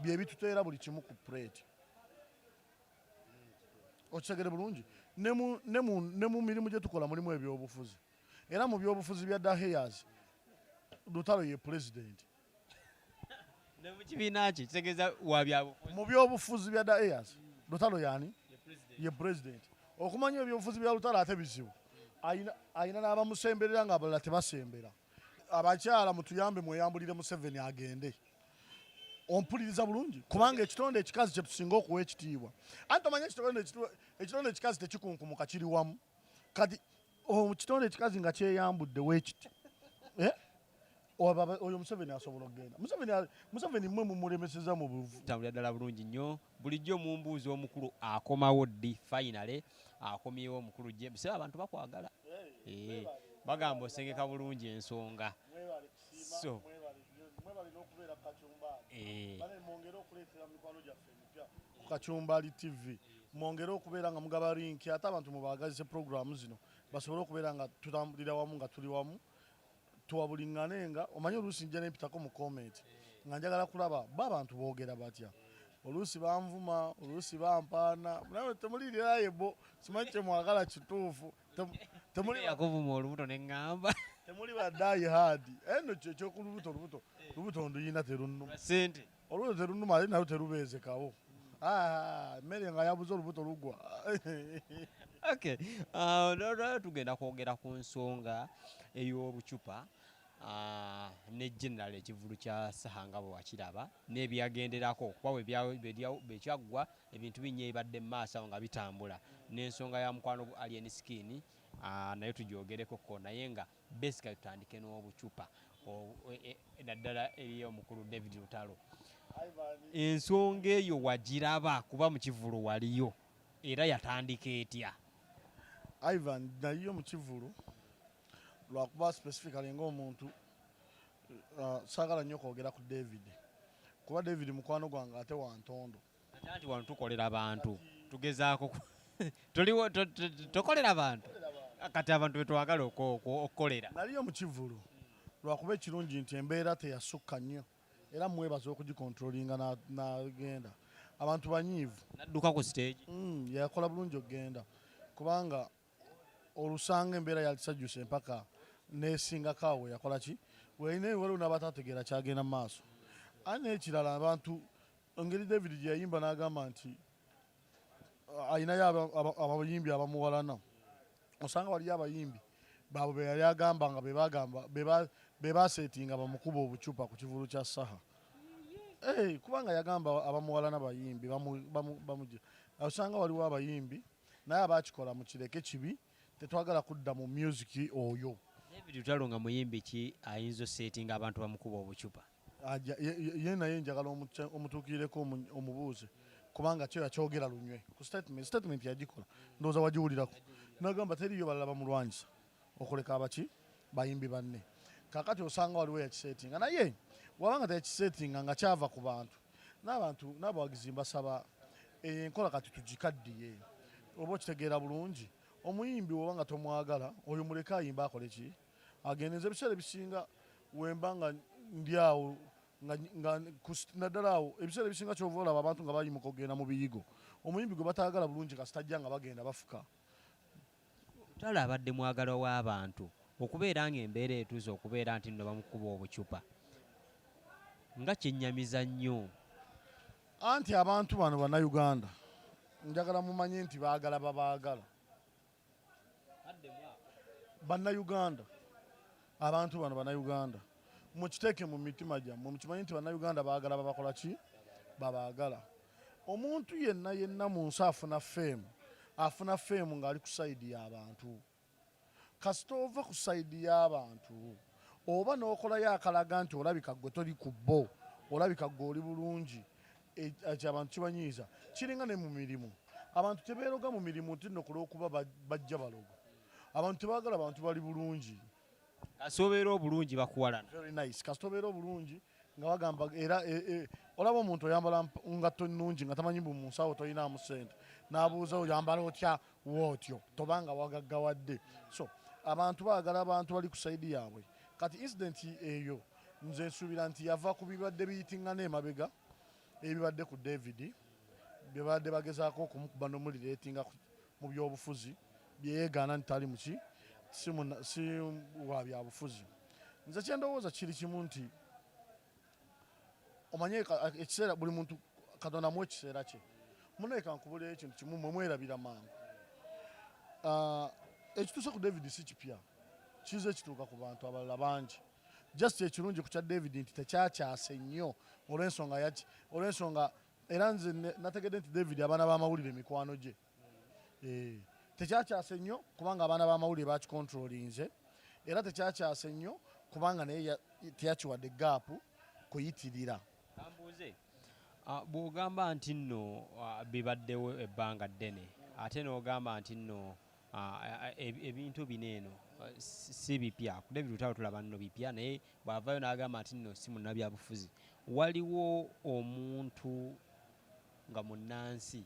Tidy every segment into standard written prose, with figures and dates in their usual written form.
Bye bituteera buli kimu ku plate. Okitegere bulungi, ne mu mirimu gye tukola mulimu ebyobufuzi, era mu byobufuzi bya Da Heirs, Lutalo ye president. Ne mu kibiina kye, kitegeeza wa byabufuzi. Mu byobufuzi bya Da Heirs, Lutalo yani ye president. Okumanya ebyobufuzi bya Lutalo ate bizibu, ayina n'abamusemberera nga abalala tebasembera. Abakyala mutuyambe, mweyambulire Museveni agende. Ompuliriza bulungi? Kubanga ekitonde ekikazi kyetusinga okuwa ekitiibwa. Anti omanye ekitonde ekikazi tekikunkumuka, kiri wamu. Kati ekitonde ekikazi nga kyeyambudde weekiti, eh? Oyo Museveni asobola okugenda. Museveni mmwe mumulemeseza mu buvu. Tambulira ddala bulungi nnyo. Bulijjo mumbuuza omukulu akomawo ddi. Finally akomyewo omukulu James. Abantu bakwagala. Eh, bagamba osengeka bulungi ensonga. So mwebale n'okubeera ku Kacumbali. Bane mwongere okuleetera mikwano gyaffe emipya ku Kacumbali TV, mwongere okubeera nga mugaba link, ate abantu mubaagazise programu zino basobole okubeera nga tutambulira wamu, nga tuli wamu, tuwabuliŋŋane. Nga omanyi, oluusi nja nempitako mu comment nga njagala kulaba bo abantu boogera batya. Oluusi banvuma, oluusi bampaana, nawe temulirirayo bo simanyi kyemwagala kituufu. Temuli Yakuvuma olubuto neŋŋamba. Temuli ba die hard. Eno ekyokulubuto, olubuto nduyina, terunnuma. Sente. Olubuto terunnuma, ate nalwo terubeezekawo. Ah, emmere nga yabuze, olubuto lugwa. Okay. No, tugenda kwogera ku nsonga ey'obucupa ne general ekivulu kya Saha nga bwe wakiraba n'ebyagenderako, kuba bwe kyaggwa ebintu binnya ebibadde mu maaso awo nga bitambula, n'ensonga ya mukwano gwa Alien Skin, naye tugyogereko ko. Naye nga basically tutandike n'obucupa, naddala eri omukulu David Lutalo. Ensonga eyo wagiraba kuba mu kivulu waliyo, era yatandika etya? Ivan, nayo mu kivulu, lwakuba specifically ng'omuntu saagala nnyo kwogera ku David, kuba David mukwano gwange ate wantondo. Ate anti wano tukolera bantu, tugezaako tuliwo tokolera bantu. Kati abantu betwagala okukolera. Naliyo mu kivulu, lwakuba ekirungi nti embeera teyasukka nnyo, era mwebaza okugicontrollinga n'agenda. Abantu banyiivu. Nadduka ku stage. Yakola bulungi okugenda, kubanga olusanga embeera yalisajjuse empaka nesingako awo. Yakola ki welina, waliwo n'abatategeera kyagenda mu maaso. Ate n'ekirala, abantu engeri David gye yayimba n'agamba nti ayinayo abayimbi abamuwalana, osanga waliyo abayimbi baabwe be yali agamba nga bebagamba be baseetinga bamukuba obucupa ku kivulu kya Saha. Eh, kubanga yagamba abamuwalana bayimbi bamugira. Osanga waliwo abayimbi, naye abakikola mukireke, kibi, tetwagala kudda mu music oyo. David Lutalo nga muyimbi ki ayinza oseetinga abantu bamukuba obucupa? Ye naye njagala omutuukirireko omubuuze, kubanga kyo yakyogera lunywe ku statement. Statement yagikola, ndowooza wagiwulirako, nagamba teriyo balala bamulwanyisa okuleka abaki bayimbi banne. Kakati osanga waliwo yakisetinga, naye wabanga teyakisetinga nga kyava ku bantu n'abantu n'abawagizi. Mbasaba eyo enkola kati tugikaddiye. Oba okitegeera bulungi, omuyimbi woba nga tomwagala, oyo muleke ayimba, akole ki, agende. Nze ebiseera ebisinga wemba nga ndi awo naddala awo ebiseera ebisinga kyova olaba abantu nga bayimuka okugenda mu biyigo, omuyimbi gwe bataagala bulungi kasitajja nga bagenda bafuka. Lutalo abadde mwagalwa w'abantu, okubeera ng'embeera etuuse okubeera nti nno bamukuba obucupa, nga kyennyamiza nnyo. Anti abantu bano Bannayuganda, njagala mumanye nti baagala babaagala. Bannayuganda, abantu bano Bannayuganda, mukiteeke mu mitima gyammwe, mukimanyi nti Bannayuganda baagala babakola ki, babaagala. Omuntu yenna yenna mu nsi afuna fame, afuna fame ng'ali ku side y'abantu. Kasita ova ku side y'abantu oba n'okolayo akalaga nti olabika gwe toli ku bo, olabika gwe oli bulungi, ekyo abantu kibanyiiza. Kiringa ne mu mirimu, abantu tebeeroga mu mirimu nti nno kulwokuba bajja balogo. Abantu tebaagala bantu bali bulungi. Kasita obeera obulungi, bakuwalana. Very nice. Kasita obeera obulungi nga bagamba era olaba omuntu oyambala ngatto nnungi nga tamanyi mbu mu nsawo tolinaamu ssente, n'abuuza oyambala otya wootyo, tobanga wagaggawadde. So abantu baagala abantu bali ku side yaabwe. Kati incident eyo nze nsuubira nti yava ku bibadde biyitiŋŋana emabega. Ebibadde ku David bye babadde bagezaako okumukuba n'omulireetinga mu byobufuzi, bye yeegaana nti tali muki, si wa byabufuzi. Nze kyendowooza kiri kimu nti omanye ekiseera buli muntu Katonda amuwa ekiseera kye. Munaye kankubuleyo ekintu kimu, mwe mwerabira mangu. Ekituuse ku David si kipya, kize kituuka ku bantu abalala bangi. Just ekirungi ku kya David nti tekyakyase nnyo olw'ensonga yaki, olw'ensonga era nze nategedde nti David abaana b'amawulire mikwano gye. Tekyakyase nnyo kubanga abaana b'amawulire bakikontrolinze, era tekyakyase nnyo kubanga naye teyakiwadde gaapu kuyitirira. Kambuuze, bw'ogamba nti nno bibaddewo ebbanga ddene, ate n'ogamba nti nno ebintu bino eno si bipya, ku David Lutalo tulaba nno bipya, naye bw'avaayo n'agamba nti nno si munnabyabufuzi, waliwo omuntu nga munnansi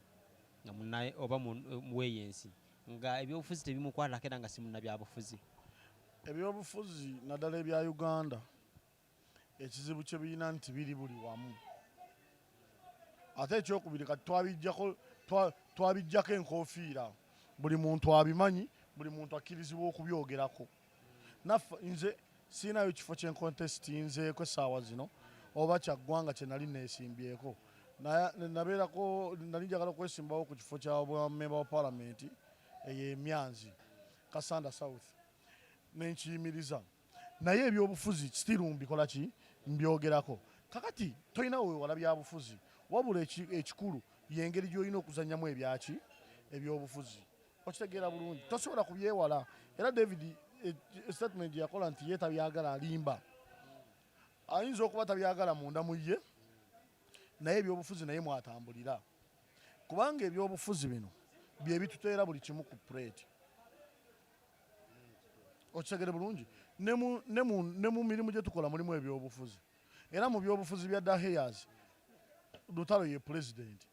nga munna oba weeyo ensi nga ebyobufuzi tebimukwatako era nga si munnabyabufuzi? Ebyobufuzi naddala ebya Uganda ekizibu kye birina nti biri buli wamu. Ate ekyokubiri kati twabiggyako enkofiira, buli muntu abimanyi, buli muntu akkirizibwa okubyogerako. Naffe nze sirinayo kifo kye nkontestinzeeko essaawa zino oba kya ggwanga kye nali neesimbyeko. Nabeerako nali njagala okwesimbawo ku kifo kya bwa memba wa palamenti ey'emyanzi Kassanda South, nenkiyimiriza. Naye ebyobufuzi still mbikola ki, mbyogerako. Kakati tolina weewala byabufuzi, wabula ekikulu y'engeri gy'olina okuzannyamu ebyaki ebyobufuzi. Okitegeera bulungi, tosobola kubyewala. Era David statement gye yakola nti ye tabyagala, alimba. Ayinza okuba tabyagala munda mu ye, naye ebyobufuzi naye mwatambulira, kubanga ebyobufuzi bino bye bituteera buli kimu ku plate. Okitegere bulungi, ne mu mirimu gye tukola mulimu ebyobufuzi, era mu byobufuzi bya Daheyas Lutalo ye pulezidenti.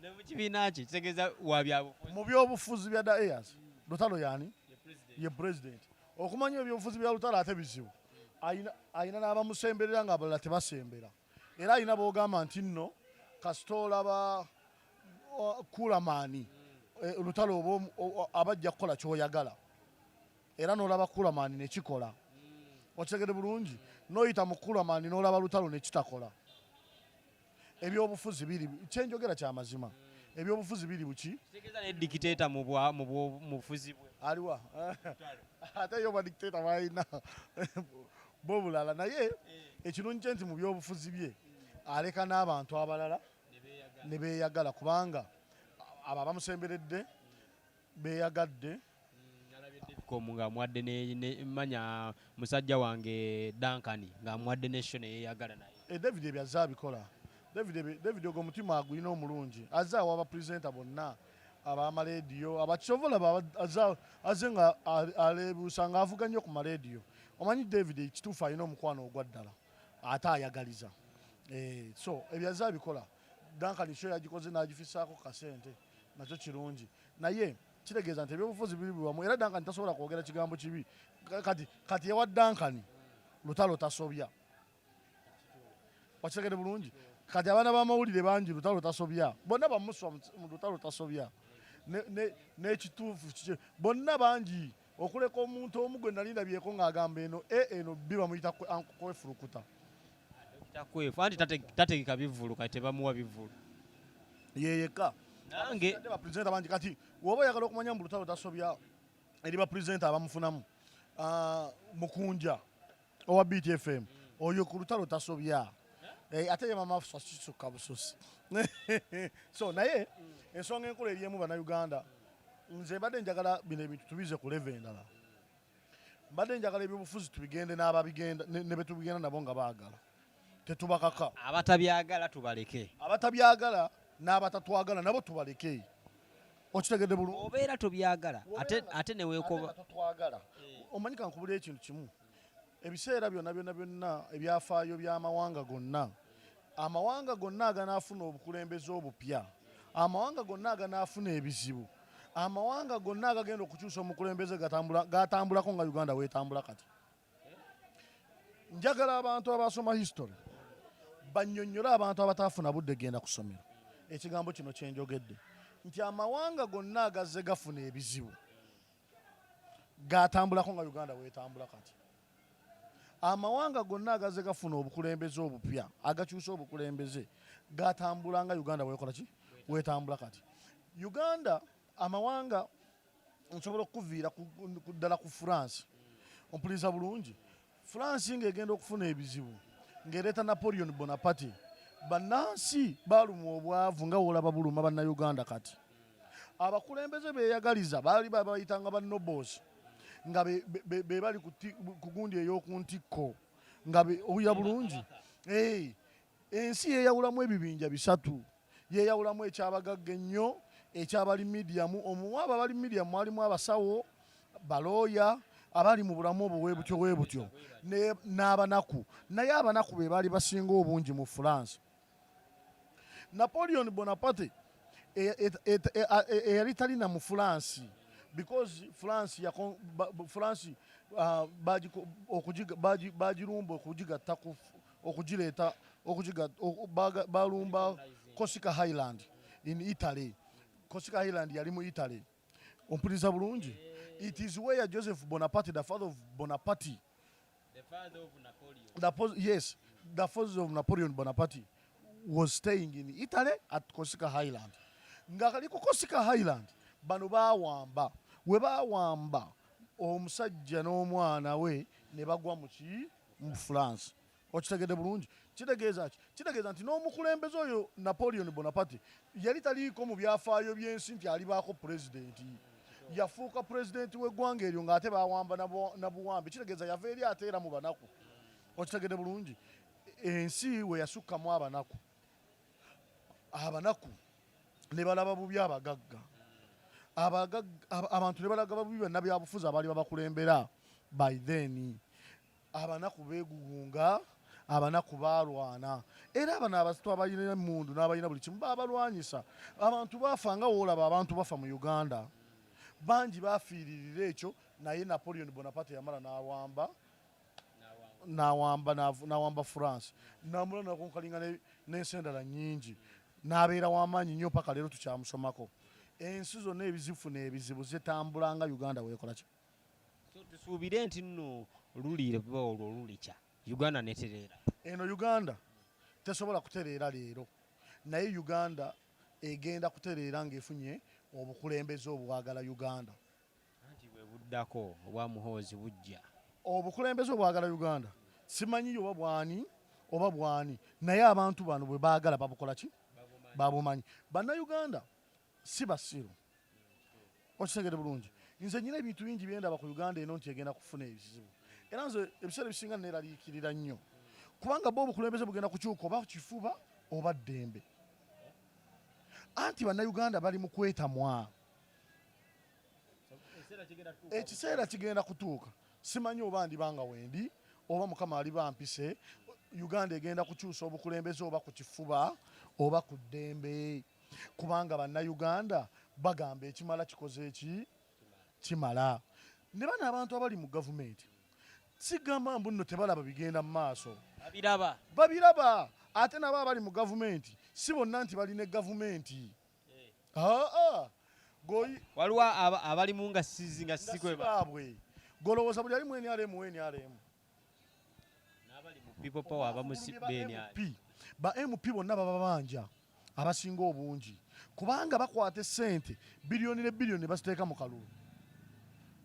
Ne mu kibiina kye kitegeeza wa byabufuzi. Mu byobufuzi bya Daheyas Lutalo yani ye pulezidenti. Okumanya ebyobufuzi bya Lutalo ate bizibu, ayina n'abamusemberera nga abalala tebasembera, era ayina b'ogamba nti nno kasita olaba Kulamaani, Lutalo oba abajja kukola ky'oyagala, era n'olaba Kulamaani nekikola. Okitegere bulungi, n'oyita mu Kulamaani n'olaba Lutalo nekitakola. Ebyobufuzi biri, kyenjogera kya mazima, ebyobufuzi biri buki? Kitegeeza ne dictator mu bufuzi bwe. Aliwa? Ate yo ba dictator balina bo bulala, naye ekirungi kye nti mu byobufuzi bye aleka n'abantu abalala ne beeyagala, kubanga abo abamusemberedde beeyagadde. Nalabye ng'amuwadde ne manya musajja wange Duncan ng'amuwadde ne show ne yeeyagala naye. David ebyo azze abikola. David ogwo omutima agulina omulungi, azze awa abapresenta bonna ab'amalediyo abakisobola, azze nga aleebuusa ng'avuga nnyo ku malediyo. Omanyi David ekituufu alina omukwano ogwa ddala ate ayagaliza. So ebyo azze abikola. Duncan show yagikoze n'agifisaako kasente, nakyo kirungi, naye kitegeeza nti ebyobufuzi biri buli wamu, era Duncan tasobola kwogera kigambo kibi. Kati ewa Duncan Lutalo tasobya. Wakitegere bulungi. Kati abaana b'amawulire bangi Lutalo tasobya, bonna bamuswa mu Lutalo tasobya n'ekituufu kiki bonna bangi, okuleka omuntu omu gwe nali ndabyeko ng'agamba eno e eno b bamuyita kwefulukuta. Kwefu anti tategeka bivvulu, kati tebamuwa bivvulu. Ye yekka. Nange bapresenta bangi. Kati woba oyagala okumanya mbu Lutalo tasobya eri bapresenta abamufunamu, Mukunja owa BTFM oyo ku Lutalo tasobya. Ate ye mama kisukka bususi. So naye ensonga enkulu eri emu, Bannayuganda, nze mbadde njagala bino ebintu tubize ku level endala. Mbadde njagala ebyobufuzi tubigende n'ababigenda ne betubigenda nabo nga baagala, tetubakaka. Abatabyagala tubaleke. Abatabyagala n'abatatwagala nabo tubaleke. Okitegedde bulungi? Obeera tobyagala ate neweekoba. Ate nga totwagala. Omanyi kankubulira ekintu kimu, ebiseera byonna byonna byonna ebyafaayo by'amawanga gonna, amawanga gonna aganaafuna obukulembeze obupya, amawanga gonna aganaafuna ebizibu, amawanga gonna agagenda okukyusa omukulembeze gatambulako nga Uganda weetambula kati. Njagala abantu abasoma history Bannyonnyole abantu abataafuna budde genda ku ssomero ekigambo kino kyenjogedde nti amawanga gonna agazze gafuna ebizibu gatambulako nga Uganda weetambula kati. Amawanga gonna agazze gafuna obukulembeze obupya, agakyusa obukulembeze, gatambula nga Uganda weekola ki, weetambula kati. Uganda amawanga nsobola okukuviira ddala ku France. Ompuliriza bulungi? France ng'egenda okufuna ebizibu ng'ereeta Napoleon Bonaparte, bannansi baalumwa obwavu nga woolaba buluma Bannayuganda kati. Abakulembeze beeyagaliza baali babayitanga ba nobles nga be bali ku gundi ey'oku ntikko nga owulira bulungi. Ensi yeeyawulamu ebibinja bisatu. Yeeyawulamu ekyabagagga ennyo, ekyabali medium, omuwaabo abali medium mwalimu abasawo, balooya, abali mu bulamu obwo weebutyo weebutyo, n'abanaku. Naye abanaku be baali basinga obungi mu France. Napoleon Bonaparte eyali talina mu France because France France bagirumba okugigatta okugireeta balumba Corsica Highland in Italy. Corsica Highland yali mu Italy. Ompuliriza bulungi? It is where Joseph Bonaparte, the father of Bonaparte, The father of Napoleon. Yes, the father of Napoleon Bonaparte was staying in Italy at Corsica Highland. Nga kali ku Corsica Highland, bano baawamba. We baawamba omusajja n'omwana we ne bagwa mu ki? Mu France. Okitegedde bulungi? Kitegeeza ki? Kitegeeza nti n'omukulembeze oyo Napoleon Bonaparte yali taliiko mu byafaayo by'ensi nti alibaako pulezidenti. Yafuuka pulezidenti w'eggwanga eryo ng'ate bawamba na buwambe. Kitegeeza yava eri ate era mu banaku. Okitegedde bulungi? Ensi we yasukkamu abanaku, abanaku ne balaba bubi abagagga, abantu ne balaga bubi bannabyabufuzi abaali babakulembera by then. Abanaku beegugunga, abanaku baalwana, era abano abasatu abalina emmundu n'abalina buli kimu baabalwanyisa. Abantu baafa nga woolaba abantu bafa mu Uganda, bangi bafiiririra ekyo. Naye Napoleon Bonaparte yamala n'awamba n'awamba France, namula nakonkalinga n'ensi endala nnyingi, n'abeera w'amaanyi nnyo paka leero tukyamusomako. Ensi zonna ebizifuna ebizibu zitambula nga Uganda weekola ki. So tusuubire nti nno luliba olwo lulikya Uganda netereera. Eno Uganda tesobola kutereera leero, naye Uganda egenda kutereera ng'efunye obukulembeze obwagala Uganda. Anti bwe buddako obwa Muhoozi bujja. Obukulembeze obwagala Uganda simanyi oba bwani oba bwani, naye abantu bano bwe baagala babukola ki, babumanyi. Bannayuganda si basiru. Okitegere bulungi? Nze nyina ebintu bingi byendaba ku Uganda eno nti egenda kufuna ebizibu, era nze ebiseera ebisinga neeraliikirira nnyo kubanga bo obukulembeze bugenda kukyuka oba kifuba oba ddembe. Anti Bannayuganda bali mu kwetamwa. Ekiseera kigenda kutuuka, simanyi oba ndibanga wendi oba Mukama aliba mpise, Uganda egenda kukyusa obukulembeze oba ku kifuba oba ku ddembe, kubanga Bannayuganda bagamba ekimala kikoze eki kimala. Ne bano abantu abali mu gavumenti sigamba mbu nno tebalaba bigenda mu maaso. Babiraba. Babiraba. Ate nabo abali mu gavumenti si bonna nti balina gavumenti. Aa goyi. Waliwo abalimu nga sizi nga nga si sikweba baabwe. Golowooza buli ali mu NRM mu NRM? N'abali mu People Power abamu si Ba BNR. MP, ba MP bonna baba banja abasinga obungi kubanga bakwata essente biliyoni ne biliyoni ne baziteeka mu kalulu.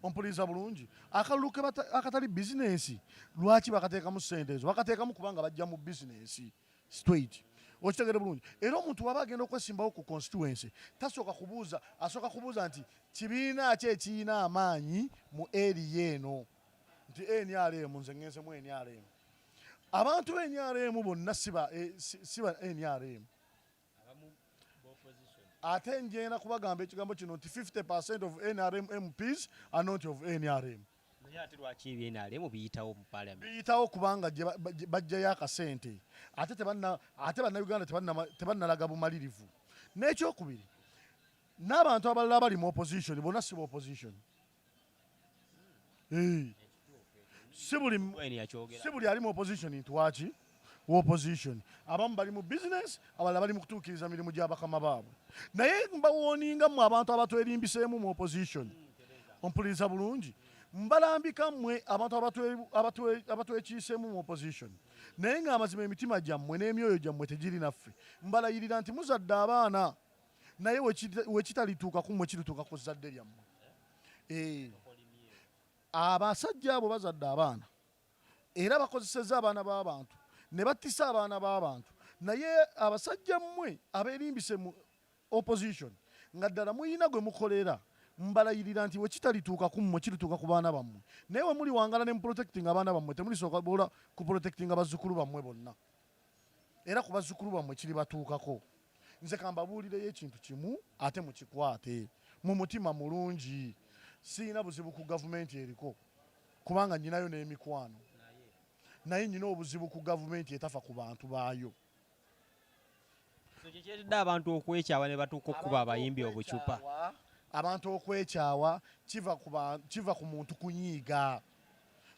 Ompuliriza bulungi? Akalulu akatali bizinensi, lwaki bakateekamu ssente ezo? Bakateekamu kubanga bajja mu bizinensi straight. Okitegere bulungi? Era omuntu waba agenda okwesimbawo ku constituency tasooka kubuuza, asooka kubuuza nti kibiina ki ekiyina amaanyi mu area eno, nti NRM, nze ngenzemu NRM. Abantu ba NRM bonna si ba NRM. Ate njenda kubagamba ekigambo kino nti 50% of NRM MPs are not of NRM. Naye ate lwaki ebyenalemu biyitawo mu parliament? Biyitawo kubanga gye bajjayo akasente, ate ate Bannayuganda tebannalaga bumalirivu. N'ekyokubiri, n'abantu abalala abali mu opposition bonna si ba opposition. Si buli Wayne yakyogera. Si buli ali mu opposition nti waki Wa opposition abamu bali mu business, abalala bali mu kutuukiriza mirimu gy'abakama baabwe. Naye mbawarninga mmwe abantu abatwerimbiseemu mu opposition, ompuliriza bulungi, mbalambika mmwe abantu abatwekiiseemu mu opposition, naye ng'amazima emitima gyammwe n'emyoyo gyammwe tegiri naffe. Mbalayirira nti muzadde abaana, naye wekitalituuka ku mmwe, kirituuka ku zzadde lyammwe. Abasajja abo bazadde abaana era bakozesezza abaana b'abantu ne battisa abaana b'abantu. Naye abasajja mmwe abeerimbise mu opposition nga ddala muyina gwe mukolera, mbalayirira nti wekitalituuka ku mmwe, kirituuka ku baana bammwe. Naye we muli wangala ne muprotectinga abaana bammwe, temulisooka bola kuprotectinga bazzukulu bammwe bonna, era ku bazzukulu bammwe kiribatuukako. Nze kambabuulireyo ekintu kimu ate mukikwate mu mutima mulungi. Siina buzibu ku gavumenti eriko, kubanga nyinayo n'emikwano, naye nyina obuzibu ku gavumenti etafa ku bantu baayo. So kyekyetedde abantu okwekyawa ne batuuka okukuba abayimbi obucupa? Abantu okwekyawa kiva ku muntu kunyiiga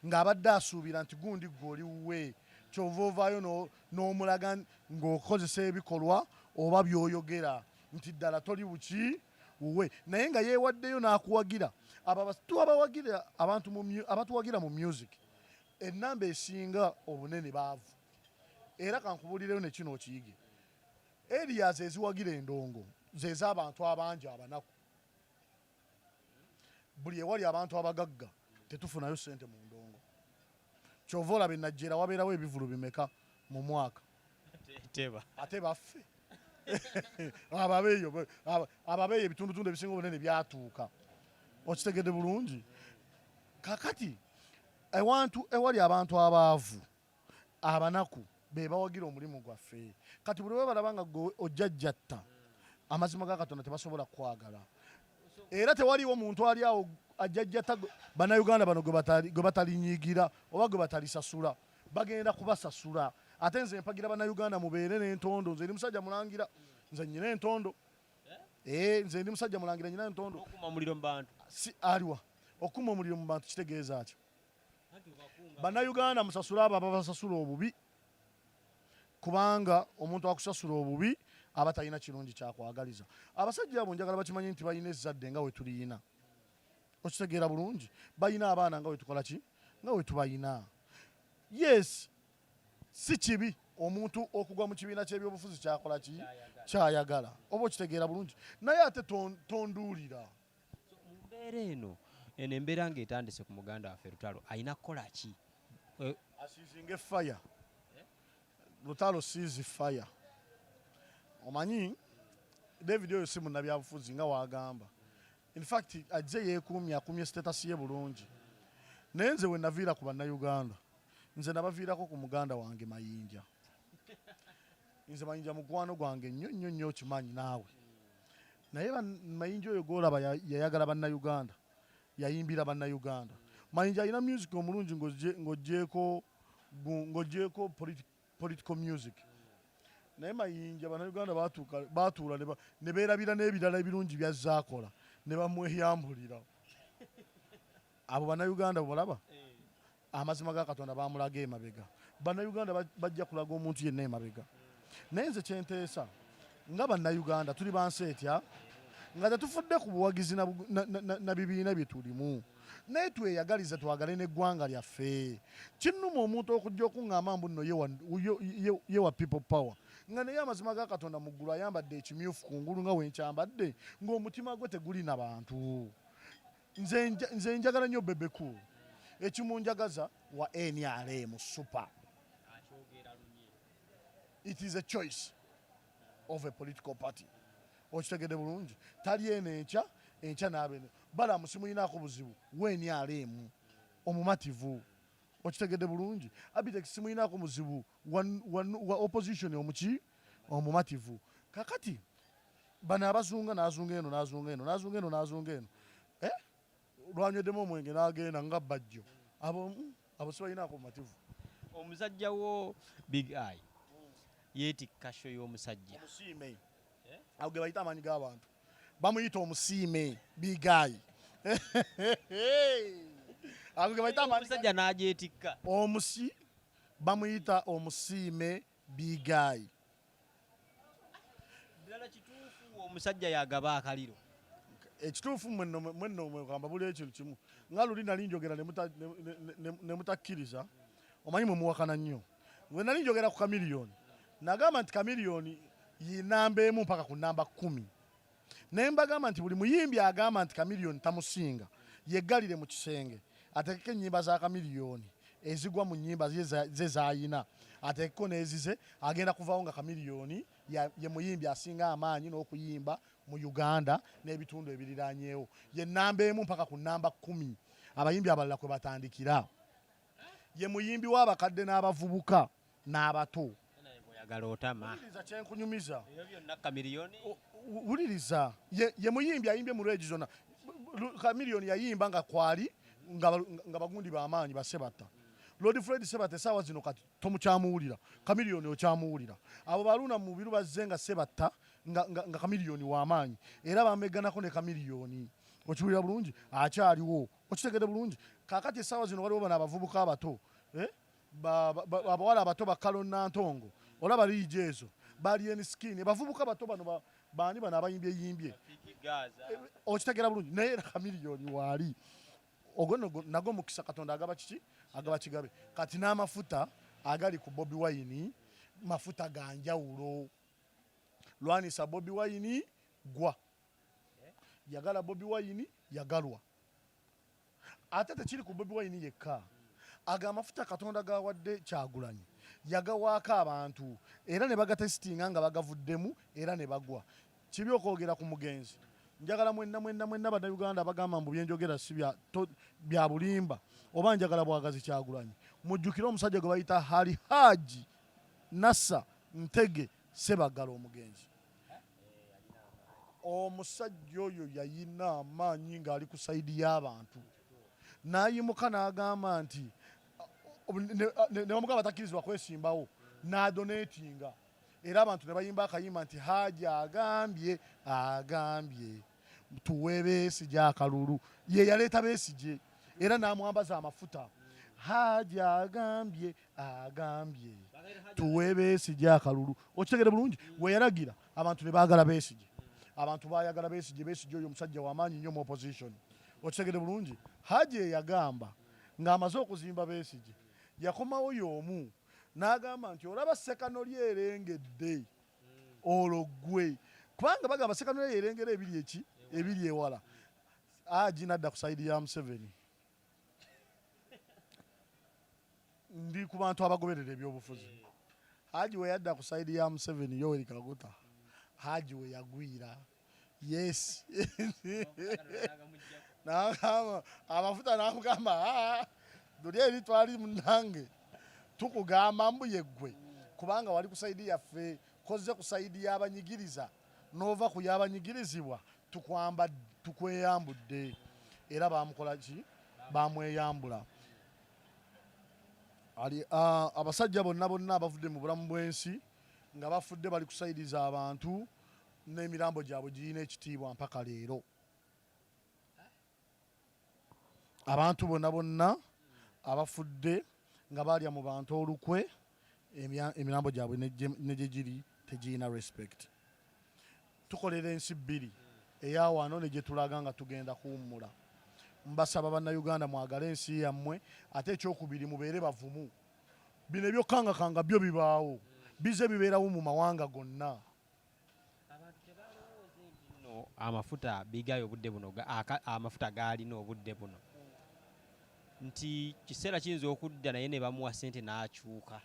ng'abadde asuubira nti gundi gwe oli wuwe, kyova ovaayo n'omulaga ng'okozesa ebikolwa oba by'oyogera nti ddala toli buki wuwe, naye nga yeewaddeyo n'akuwagira. Abo tubawagira abantu abatuwagira mu music, ennamba esinga obunene baavu. Era kankubuulireyo ne kino okiyige, areas eziwagira endongo ze z'abantu abangi abanaku. Buli ewali abantu abagagga tetufunayo ssente mu ndongo. Kyova olaba enajjera wabeerawo ebivulu bimeka mu mwaka? Teba. Ate baffe ababeeyo, ababeeyo ebitundutundu ebisinga obunene byatuuka. Okitegedde bulungi? Kakati ewantu ewali abantu abaavu abanaku be bawagira omulimu gwaffe. Kati buli we balaba nga gwe ojjajjatta, amazima ga Katonda tebasobola kukwagala. Era tewaliwo muntu ali awo ajjajjatta Bannayuganda bano gwe batalinyiigira oba gwe batalisasula. Bagenda kubasasula. Ate nze mpagira Bannayuganda mubeere n'entondo. Nze ndi musajja mulangira, nze nyina entondo. Eh, nze ndi musajja mulangira, nyina entondo. Okuma omuliro mu bantu. Si aliwa okuma omuliro mu bantu kitegeeza ki? Bannayuganda musasule abo ababasasula obubi, kubanga omuntu akusasula obubi aba talina kirungi kyakwagaliza. Abasajja abo njagala bakimanyi nti balina ezzadde nga we tuliyina. Okitegeera bulungi? Balina abaana nga wetukola ki, nga we tubayina. Yes, si kibi omuntu okugwa mu kibiina ky'ebyobufuzi kyakola ki, kyayagala, oba okitegeera bulungi, naye ate tonduulira. Mu mbeera eno, eno embeera ng'etandise ku muganda waffe Lutalo, alina kukola ki? Aceasinga fire. Lutalo, cease fire. Omanyi David oyo si munnabyabufuzi nga wagamba. In fact ajje yeekuumye, akumye status ye bulungi. Naye nze we naviira ku Bannayuganda, nze nabaviirako ku muganda wange Mayinja. Nze Mayinja mukwano gwange nnyo nnyo nnyo, okimanyi naawe. Naye Mayinja oyo gwolaba yayagala Bannayuganda, yayimbira Bannayuganda. Mayinja alina music omulungi ng'ogyeko political music. Naye Mayinja Bannayuganda batuula ne beerabira n'ebirala ebirungi byazze akola ne bamweyambulira. Abo Bannayuganda bolaba, amazima ga Katonda bamulaga emabega. Bannayuganda bajja kulaga omuntu yenna emabega. Naye nze kyenteesa nga Bannayuganda tuli bansi etya nga tetufudde ku buwagizi na bibiina bye tulimu, naye tweyagalize, twagale n'eggwanga lyaffe. Kinnuma omuntu okujja okuŋŋamba mbu nno ye wa People Power, nga naye amazima ga Katonda mu ggulu ayambadde ekimyufu kungulu nga wenkyambadde, ng'omutima gwe teguli na bantu. Nze njagala nnyo Bebe Cool. Ekimunjagaza wa NRM super. It is a choice of a political party. Okitegedde bulungi? Tali eno enkya, enkya n'abeeno balamu simuyinaako buzibu, we NRM omumativu. Okitegedde bulungi? Abitex simuyinaako muzibu, wa opposition omuki omumativu. Kakati bano abazunga, n'azunga eno, n'azunga eno, n'azunga eno, n'azunga eno, eh? Lwanyweddemu omwenge n'agenda nga Bajjo. Abo abo sibalinaako bumativu. Omusajja wo Big Eye yeetikka show y'omusajja. Omusiime. Ago ge bayita amaanyi g'abantu. Bamuyita omusiime Big Eye. Ago ge bayita amaanyi. Omusajja n'agyetikka. Omusi. Bamuyita Omusiime Bigayi. Ddala kituufu omusajja yagaba akaliro? Ekituufu mwenno mwegamba buli ekintu kimu nga luli nali njogera ne mutakkiriza, omanyi mwe muwakana nnyo. Bwe nali njogera ku Chameleone, nagamba nti Chameleone ye namba 1 mpaka ku namba 10. Naye mbagamba nti buli muyimbi agamba nti Chameleone tamusinga, yeggalire mu kisenge ateekeko ennyimba za Chameleone ezigwa mu nnyimba ze z'ayina, ateekeko n'ezize, agenda kuvaawo nga Chameleone ye muyimbi asinga amaanyi n'okuyimba mu Uganda n'ebitundu ebiriraanyeewo. Ye namba 1 mpaka ku namba 10 abayimbi abalala kwe batandikira. Ye muyimbi w'abakadde n'abavubuka n'abato. Wuliriza kyenkunyumiza. Wuliriza. Ye muyimbi ayimbye mu lwegi zonna. Chameleone yayimba nga kwali nga bagundi b'amaanyi ba Sebatta. Lord Fred Sebatta essaawa zino kati tomukyamuwulira. Chameleone okyamuwulira. Abo Baluna mu biru bazze nga Sebatta nga Chameleone w'amaanyi. Era bamegganako ne Chameleone. Okiwulira bulungi? Akyaliwo. Okitegedde bulungi? Kaakati essaawa zino waliwo bano abavubuka abato. Abawala abato ba Carol Nantongo. Olaba liigi ezo. Bali en skin. Abavubuka bato bano baani bano abayimbye yimbye. Okitegera bulungi? Naye era Chameleone waali. Ogwo nagwo mukisa Katonda agaba kiki? Agaba kigabe. Kati n'amafuta agali ku Bobi Wine mafuta ga njawulo. Lwanisa Bobi Wine gwa. Yagala Bobi Wine yagalwa. Ate tekiri ku Bobi Wine yekka. Aga amafuta Katonda gawadde Kyagulanyi yagawaako abantu era ne bagatesitinga nga bagavuddemu era ne bagwa. Kibi okwogera ku mugenzi. Njagala mwenna mwenna mwenna Bannayuganda abagamba mbu byenjogera si bya bulimba oba njagala bwagazi Kyagulanyi. Mujjukire omusajja gwe bayita Hali Haji Nassa Ntege Ssebaggala omugenzi. Omusajja oyo yayina amaanyi ng'ali ku sayidi y'abantu. N'ayimuka n'agamba nti ne bamugamba takkirizibwa kwesimbawo, n'adonetinga. Era abantu ne bayimba akayimba nti Haji agambye, agambye tuwe Besigye akalulu. Ye yaleeta Besigye era n'amwambaza amafuta. Haji agambye, agambye tuwe Besigye akalulu. Okitegere bulungi? We yalagira abantu ne baagala Besigye. Abantu baayagala Besigye. Besigye oyo omusajja w'amaanyi nnyo mu opposition. Okitegere bulungi? Haji eyagamba ng'amaze okuzimba Besigye, yakomawo y'omu n'agamba nti olaba Ssekanolya erengedde olwo ggwe, kubanga bagamba Ssekanolya yerengera ebiri eki ebiri ewala. Haji n'adda ku sayidi ya Museveni. Ndi ku bantu abagoberera ebyobufuzi. Haji we yadda ku sayidi ya Museveni, Yoweri Kaguta, Haji we yagwira. Yes. N'agamba amafuta n'amugamba, luli eri twali munnange tukugamba mbu ye ggwe, kubanga wali ku sayidi yaffe, kozze ku sayidi y'abanyigiriza n'ova ku y'abanyigirizibwa, tukweyambudde. Era bamukola ki? Bamweyambula. Abasajja bonna bonna abavudde mu bulamu bw'ensi nga bafudde bali ku sayidi z'abantu n'emirambo gyabwe girina ekitiibwa mpaka leero. Abantu bonna bonna abafudde nga balya mu bantu olukwe, emirambo gyabwe ne gye giri tegirina respect. Tukolera ensi bbiri, eya wano ne gye tulaga nga tugenda kuwummula. Mbasaba Bannayuganda mwagale ensi yammwe, ate ekyokubiri mubeere bavumu. Bino ebyokukangakanga byo bibaawo, bize bibeerawo mu mawanga gonna. Abantu tebalowooze nti nno amafuta bigayo obudde buno, amafuta gaalina obudde buno, nti kiseera kiyinza okudda naye ne bamuwa ssente n'akyuka.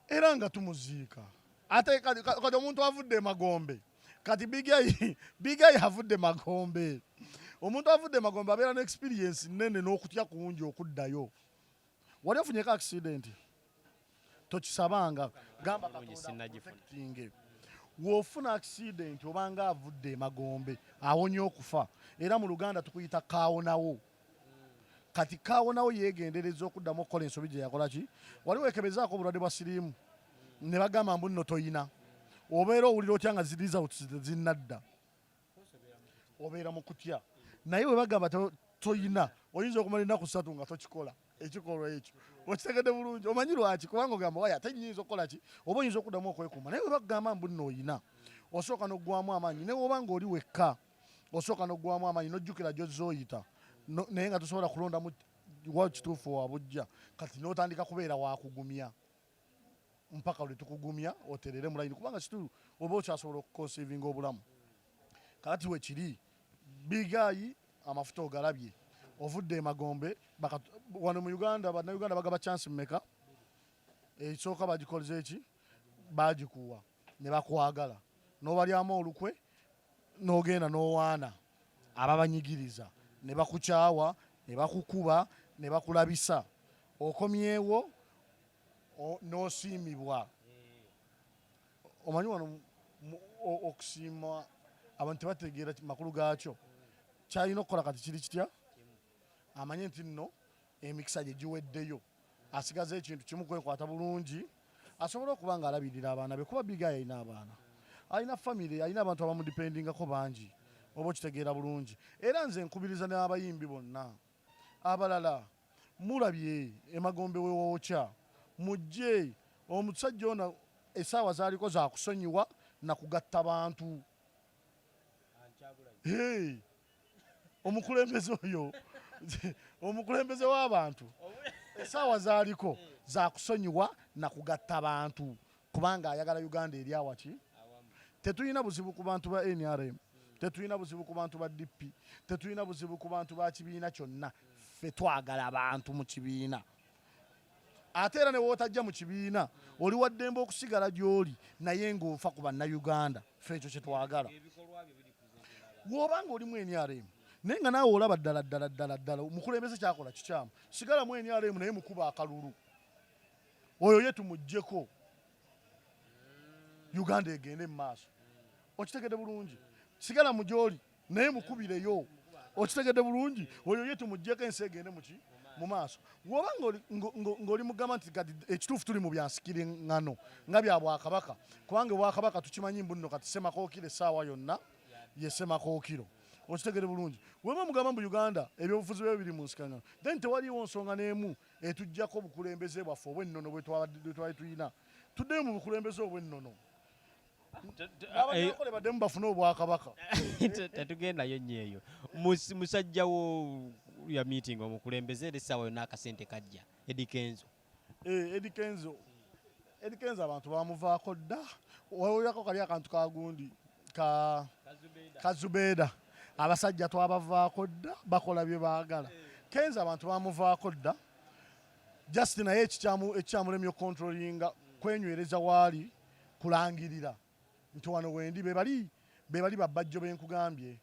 Era nga tumuziika. Ate kati omuntu avudde emagombe, kati Big Eye avudde magombe. Omuntu avudde emagombe abeera ne experience nnene n'okutya kungi okuddayo. Wali ofunyeko accident? Tokisabanga. Gamba Katonda protecting. W'ofuna accident obanga avudde emagombe awonye okufa. Era mu Luganda tukuyita kaawonawo. Kati kaawonawo yeegendereza okuddamu okukola ensobi gye yakola ki? Wali weekebezaako obulwadde bwa siriimu ne bagamba mbu nno toyina. Obeera owulira otya nga results tezinnadda? Obeera mu kutya. Naye bwe bagamba toyina, oyinza okumala ennaku 3 nga tokikola. Ekikolwa ekyo okitegedde bulungi. Omanyi lwaki? Kubanga ogamba waya ate nyinza okukola ki, oba oyinza okuddamu okwekuuma. Naye bwe bakugamba mbu nno oyina, osooka n'oggwamu amaanyi. Ne woba ng'oli wekka, osooka n'oggwamu amaanyi n'ojjukira gy'ozze oyita, naye nga tosobola kulondamu wa kituufu wa bujja. Kati n'otandika kubeera wakugumya mpaka lwe tukugumya oterere mu layini, kubanga kituufu oba okyasobola okuconceivinga obulamu. Kakati wekiri, Big Eye, amafuta ogalabye, ovudde emagombe. Wano mu Uganda, Bannayuganda bagaba chance mmeka? Ekisooka bagikoleza eki, bagikuwa ne bakwagala, n'obalyamu olukwe, n'ogenda n'owaana ababanyigiriza ne bakukyawa ne bakukuba ne bakulabisa. Okomyewo n'osiimibwa. Omanyi wano okusiima abantu tebategeera makulu gaakyo. Kyalina okukola kati kiri kitya? Amanye nti nno emikisa gye giweddeyo, asigaze ekintu kimu, kwekwata bulungi asobole okuba nga alabirira abaana be, kuba Big Eye alina abaana, alina famire, alina abantu abamudependingako bangi. Oba okitegeera bulungi. Era nze nkubiriza n'abayimbi bonna abalala, mulabye emagombe wewookya, mujje. Omusajja ono essaawa zaaliko zakusonyiwa nakugatta bantu. Hey! Omukulembeze oyo, omukulembeze w'abantu, essaawa zaaliko zakusonyiwa nakugatta bantu, kubanga ayagala Uganda eri awaki. Tetulina buzibu ku bantu ba NRM, tetulina buzibu ku bantu ba DP, tetulina buzibu ku bantu ba kibiina kyonna. Ffe twagala bantu mu kibiina. Ate era ne wootajja mu kibiina, oli waddembe okusigala gy'oli, naye ng'ofa ku Bannayuganda. Ffe ekyo kye twagala. Bw'oba nga olimu NRM naye nga naawe olaba ddala ddala ddala ddala omukulembeze kyakola kikyamu, sigala mu NRM, naye mukuba akalulu oyo ye tumuggyeko, Uganda egende mu maaso. Okitegedde bulungi? Sigala mu gy'oli, naye mukubireyo. Okitegedde bulungi? Oyo ye tumuggyeko, ensi egende muki mu maaso. Bw'oba ng'oli mugamba nti kati ekituufu tuli mu byansikiriŋŋano nga bya bwakabaka, kubanga obwakabaka tukimanyi mbu nno kati Ssemakookiro essaawa yonna ye Ssemakookiro. Okitegere bulungi? Weba mugamba mbu Uganda ebyobufuzi byo biri mu nsikangano, then tewaliwo nsonga n'emu etuggyako obukulembeze bwaffe obw'ennono bwe twali tulina. Tuddeyo mu bukulembeze obw'ennono, n'Abanyankole baddemu bafune obwakabaka. Tetugendayo nnyo eyo. Musajja wo ya meeting omukulembeze, era essaawa yonna akasente kajja, Eddy Kenzo. Eh, Eddy Kenzo, Eddy Kenzo abantu bamuvaako dda. Wawulirako kali akantu ka gundi ka Zubeda, abasajja twabavaako dda, bakola bye baagala. Kenzo abantu bamuvaako dda. Just naye ekikyamulemye okontrolinga kwenywereza waali kulangirira nti wano wendi. Bebali bebali babajjo benkugambye,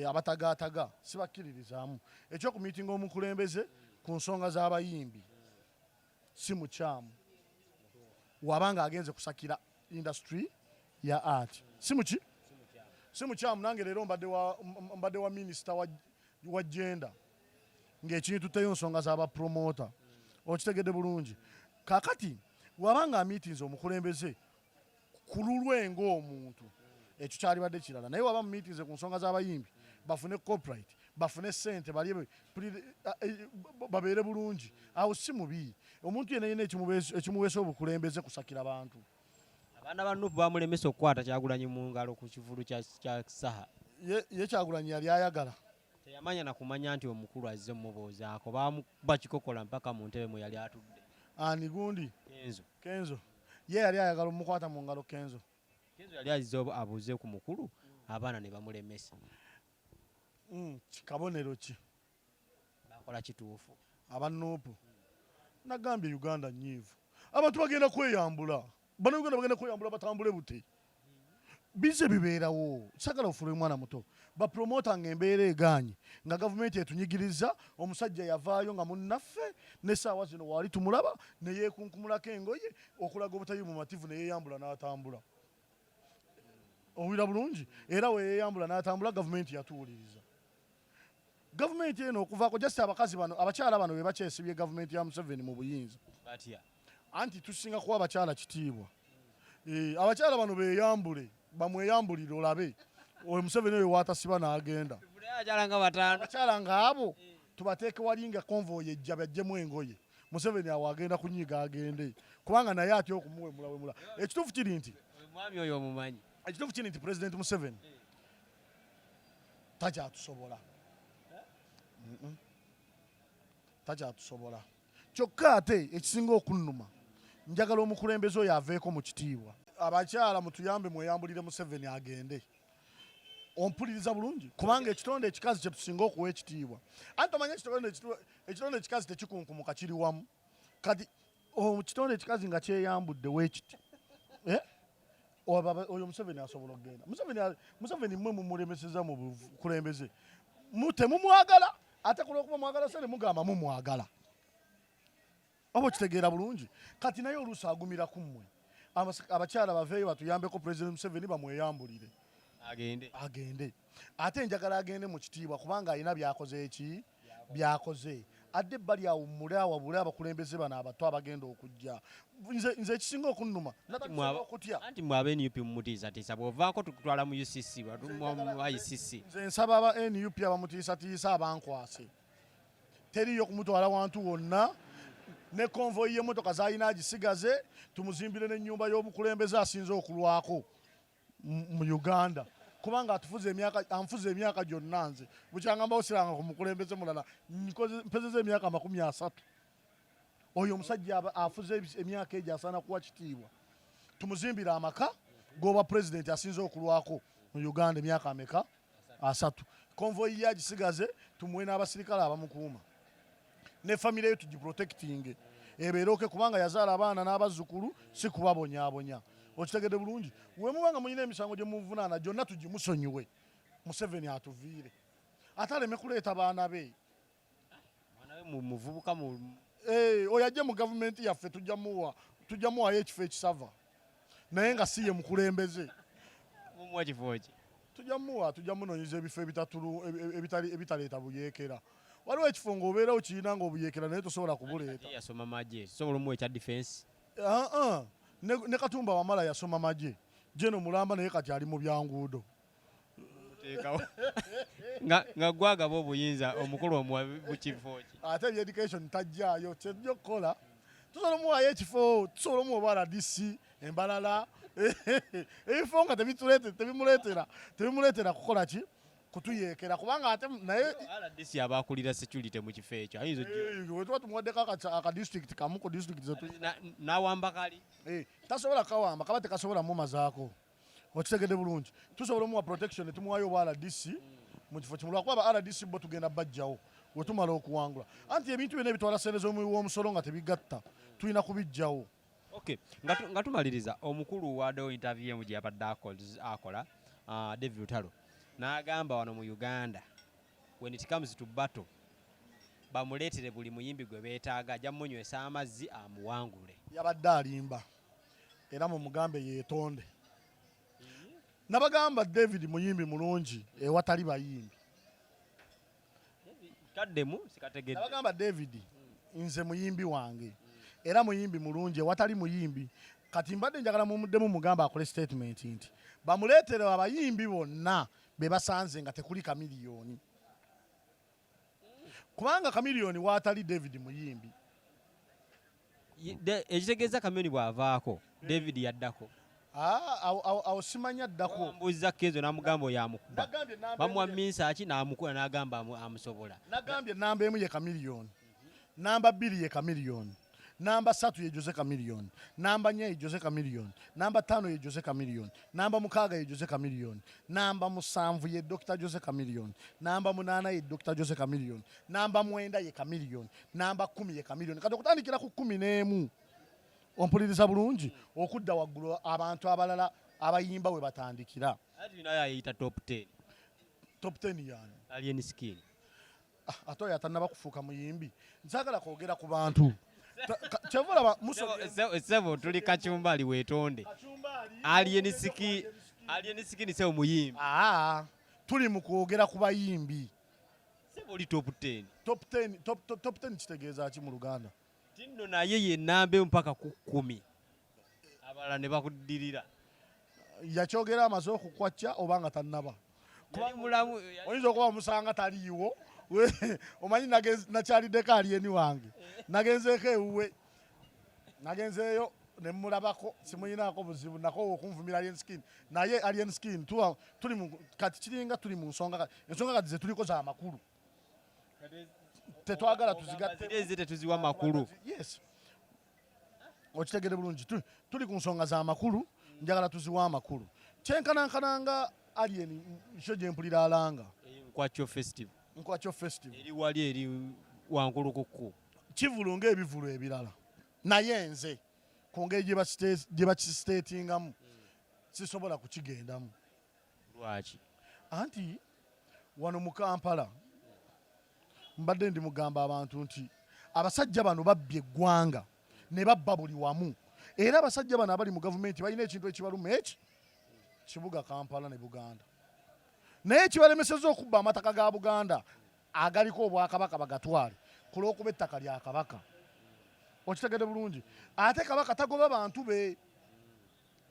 abatagaataga sibakkiririzaamu. Ekyokumiitinga omukulembeze ku nsonga z'abayimbi si mukyamu, wabanga agenze kusakira industry ya art, si muki, si mukyamu. Nange leero mbadde wa minisita wa gender ng'ekintu nsonga z'abapromota. Okitegedde bulungi? Kakati wabanga amiitinze omukulembeze ku lulwe ng'omuntu, ekyo kyalibadde kirala. Naye waba mumiitinze ku nsonga z'abayimbi bafune copyright, bafune sente, balye, babeere bulungi, awo si mubi. Omuntu yenna yenna ekimuweesa obukulembeze kusakira bantu. Abaana ba NUP bamulemesa okukwata Kyagulanyi mu ngalo ku kivulu kya Saha. Ye Kyagulanyi yali ayagala Teyamanya na kumanya nti omukulu azze mumubuuzaako. Bamukuba kikokola mpaka mu ntebe mwe yali atudde. Ani gundi? Kenzo. Kenzo ye yali ayagala omukwata mu ngalo, Kenzo? Kenzo yali azze abuuze ku mukulu, abaana ne bamulemesa. Kabonero ki? Bakola kituufu? Aba NUP, nagambye Uganda nyiivu. Abantu bagenda kweyambula, Bannayuganda bagenda kweyambula batambule bute. Bize bibeerawo. Sagala ofule mwana muto. Bapromota nga embeera egaanye, nga gavumenti etunyigiriza. Omusajja yavaayo nga munnaffe, n'essaawa zino waali tumulaba, ne yeekunkumulako engoye okulaga obutali bumativu, ne yeeyambula n'atambula. Owulira bulungi? Era we yeeyambula n'atambula, gavumenti yatuwuliriza. Gavumenti eno okuvaako, just abakazi bano, abakyala bano be bakyesibye gavumenti ya Museveni mu buyinza. Batya? Anti tusinga kuwa abakyala kitiibwa. Abakyala bano beyambule, bamweyambulire, olabe oyo Museveni oyo watasiba n'agenda. Abakyala nga bataano. Abakyala ngaabo. Tubateeke wali nga convoy ejja bajjemu engoye. Museveni awo agenda kunyiga agende, kubanga naye atya okumuwemulawemula. Ekituufu kiri nti Omwami oyo omumanyi. Ekituufu kiri nti President Museveni takyatusobola. Takyatusobola. Kyokka ate ekisinga okunnuma, njagala omukulembeze oyo aveeko mu kitiibwa. Abakyala mutuyambe, mweyambulire Museveni agende. Ompuliriza bulungi? Kubanga ekitonde ekikazi kye tusinga okuwa ekitiibwa. Anti omanye ekitonde ekikazi tekikunkumuka, kiri wamu. Kati ekitonde ekikazi nga kyeyambudde weekiti, eh? Oyo Museveni asobola okugenda. Museveni mmwe mumulemeseza mu bukulembeze. Temumwagala, ate kulwokuba mwagala sente mugamba mumwagala, oba okitegeera bulungi? Kati naye oluusi agumira ku mmwe. Abakyala baveeyo batuyambeko, President Museveni bamweyambulire. Agende. Agende. Ate njagala agende mu kitiibwa, kubanga alina byakoze. Eki byakoze, adde ebbali awummule, awabule abakulembeze bano abato abagenda okujja. Nze ekisinga okunnuma, natandise okutya. Anti mwe aba NUP mumutiisatiisa, bw'ovaako tukutwala mu UCC, mu ICC. Nze nsaba aba NUP abamutiisatiisa abankwase. Teriyo kumutwala wantu wonna. Ne convoy y'emmotoka z'alina agisigaze, tumuzimbire n'ennyumba y'obukulembeze asinze okulwako mu Uganda, kubanga atufuze emyaka, anfuze emyaka gyonna. Nze bukyangambawo siranga ku mukulembeze mulala. Mpezeza emyaka 30. Oyo omusajja afuze emyaka egyo asaana kuwa kitiibwa. Tumuzimbire amaka g'obwa pulezidenti asinze okulwako mu Uganda emyaka ameka? 30. Convoy ye agisigaze, tumuwe n'abasirikale abamukuuma, ne famire ye tugiprotectinge ebeeroke, kubanga yazaala abaana n'abazzukulu, si kubabonyaabonya. Okitegedde bulungi? We muba nga mulina emisango gye muvunaana gyonna tugimusonyiwe, Museveni atuviire, ate aleme kuleeta baana be. Mwana we muvubuka mu Eh, oyo ajje mu gavumenti yaffe, tujja muwayo ekifo ekisava, naye nga si ye mukulembeze. Mumuwa kifo ki? Tujja munoonyeza ebifo ebitaleeta buyeekera. Waliwo ekifo ng'obeerawo kirina ng'obuyeekera, naye tosobola kubuleeta. Ate yasoma magye, sobola omuwa ekya defense. Ah, ah. Ne Katumba Wamala yasoma magye, jeno mulamba, naye kati ali mu byanguudo. Muteekawo nga gwagaba obuyinza, omukulu omuwa mu kifo ki? Ate ebya education tajjaayo. Kyejja okukola, tusobola omuwaayo ekifo, tusobola omuwa oba RDC embalala, ebifo nga tebimuleetera kukola ki, kutuyeekera, kubanga ate naye RDC abakulira security mu kifo ekyo ayinza Eh, we tuba tumuwaddeko aka district kamu ku district zetu N'awamba kali. Eh, tasobola kawamba, kaba tekasobola mumazaako. Okitegedde bulungi? Tusobola omuwa protection ne tumuwayo obwa RDC mu kifo kimu, lwakuba aba RDC bo tugenda bajjawo we tumala okuwangula. Anti ebintu byonna ebitwala sente z'omuwi w'omusolo nga tebigatta tulina kubijjawo. Okay, nga tumaliriza, omukulu waddewo interview emu gye yabadde akola, David Lutalo, n'agamba wano mu Uganda, when it comes to battle, bamuleetere buli muyimbi gwe beetaaga, ajja mumunywesa amazzi amuwangule. Yabadde alimba, era mumugambe yeetonde. Nabagamba David muyimbi mulungi ewatali bayimbi. Kaddemu, sikategedde. Nabagamba David nze muyimbi wange, era muyimbi mulungi ewatali muyimbi. Kati mbadde njagala mumuddemu mugamba akole statement nti bamuleetere abayimbi bonna be basanze nga tekuli Chameleone, kubanga Chameleone waatali David muyimbi. Ekitegeeza Chameleone bw'avaako, David yaddako. Ah, awo simanya ddako. Mbuuziza Kenzo n'amugamba oyo amukuba. Nagambye namba Bamuwa emu minsaaki n'amukuba n'agamba amusobola. Nagambye namba 1 ye Chameleone, namba 2 ye Chameleone, namba 3 ye Jose Chameleone, namba 4 ye Jose Chameleone, namba 5 ye Jose Chameleone, namba 6 ye Jose Chameleone, namba 7 ye Dr Jose Chameleone, namba 8 ye Dr Jose Chameleone, namba 9 ye Chameleone, namba 10 ye Chameleone. Kati okutandikira ku 11, ompuliriza bulungi, okudda waggulu abantu abalala abayimba we batandikira. Ati naye ayita top 10. Top 10 yani? Alien Skin. Ah, ate oyo atannaba kufuuka muyimbi. Nsaagala kwogera ku bantu. Kyeva olaba Sebo, tuli kachumbali, weetonde. Alien Skin, Alien Skin sebo muyimbi. Aa, tuli mu kwogera ku bayimbi. Sebo, oli top 10. Top 10, top 10 kitegeeza ki mu Luganda? Tinno naye ye namba 1 mpaka ku 10, abalala ne bakuddirira. Yakyogera amaze okukwacca oba nga tannaba? Yali mulamu. Oyinza okuba omusanga taliiwo. Omanyi nakyaliddeko Alien wange, nagenzeeko ewuwe, nagenzeeyo nemulabako, simuyinaako buzibu, nako okunvumira Alien Skin. Naye Alien Skin tuli kati kiringa tuli mu nsonga, ensonga kati zetuliko za makulu, tetwagala tuzigatte. Ziri tetuziwa makulu. Yes, okitegere bulungi, tuli ku nsonga za makulu, njagala tuziwa amakulu. Kyenkanankananga Alien kyo gyempulira alanga Nkwakyo Festival. Nkwakyo Festival. Eri wali eri Wankulukukku. Kivulu ng'ebivulu ebirala, naye nze ku ngeri gye bakisiteetingamu sisobola kukigendamu. Lwaki? Anti wano mu Kampala mbadde ndi mugamba abantu nti abasajja bano babbye eggwanga ne babba buli wamu, era abasajja bano abali mu gavumenti balina ekintu ekibaluma, eki kibuga Kampala ne Buganda, naye ekibalemeseza okubba amataka ga Buganda agaliko obwakabaka bagatwale ku lw'okuba ettaka lya Kabaka. Okitegedde bulungi? Ate Kabaka tagoba bantu be.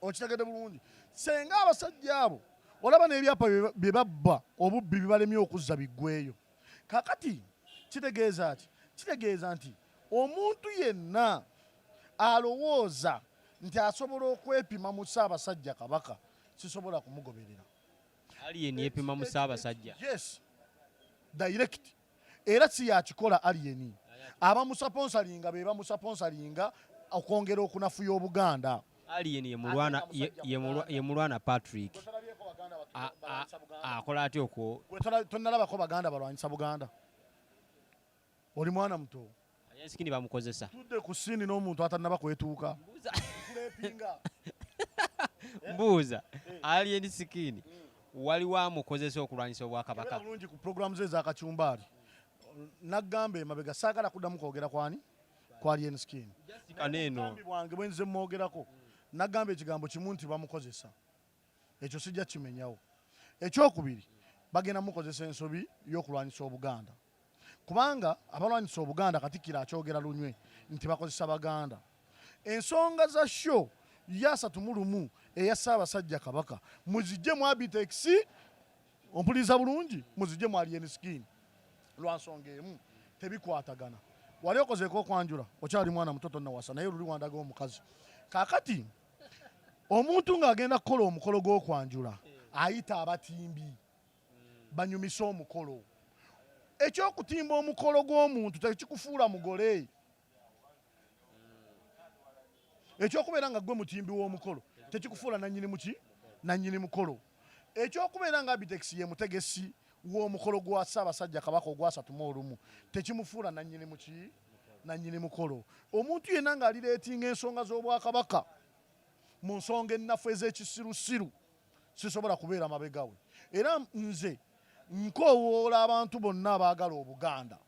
Okitegedde bulungi? Senga abasajja abo olaba n'ebyapa bye babba, obubbi bibalemye okuzza biggweeyo. Kakati kitegeeza ki? Kitegeeza nti omuntu yenna alowooza nti asobola okwepima mu Ssaabasajja Kabaka, sisobola kumugoberera. Alien yepima mu Ssaabasajja? Yes, direct. Era si yakikola Alien, abamusaponsalinga be bamusaponsalinga okwongera okunafuya Obuganda. Alien ye mulwana, ye Mulwana Patrick. Akola atya okwo? Tonalabako Baganda balwanyisa Buganda? Oli mwana muto. Alien Skin bamukozesa. Tudde ku scene n'omuntu atannaba kwetuuka. Kulepinga. Mbuuza, Alien Skin waliwo amukozesa okulwanyisa obwakabaka? Era bulungi ku programu ze ez'akacyumbaali naggamba emabega, saagala kuddamu kwogera kwani kwa Alien Skin. Kaneeno. Obutambi bwange bwe nze mwogerako, nagamba ekigambo kimu nti bamukozesa, ekyo sijja kimenyawo. Ekyokubiri, bagenda mukozesa ensobi y'okulwanyisa Obuganda, kubanga abalwanyisa Obuganda, Katikkiro akyogera lunywe nti bakozesa Baganda. Ensonga za show ya 31 eya Ssaabasajja Kabaka muzijje mu Abitex. Ompuliriza bulungi? Muzijje mu Alien Skin lwa nsonga emu, tebikwatagana. Wali okozeeko okwanjula? Okyali mwana muto, tonnawasa, naye luli wandaga omukazi. Kaakati omuntu ng'agenda kukola omukolo gw'okwanjula ayita abatimbi banyumise omukolo. Ekyokutimba omukolo gw'omuntu tekikufuula mugole. Ekyokubeera nga gwe mutimbi w'omukolo tekikufuula nanyini muki, nanyini mukolo. Ekyokubeera nga Abitex ye mutegesi w'omukolo gwa Ssaabasajja Kabaka ogwa 31 tekimufuula nanyini muki, nanyini mukolo. Omuntu yenna ng'alireetinga ensonga z'obwakabaka mu nsonga ennafu ez'ekisirusiru, sisobola kubeera mabega we. Era nze nkoowoola abantu bonna abaagala Obuganda,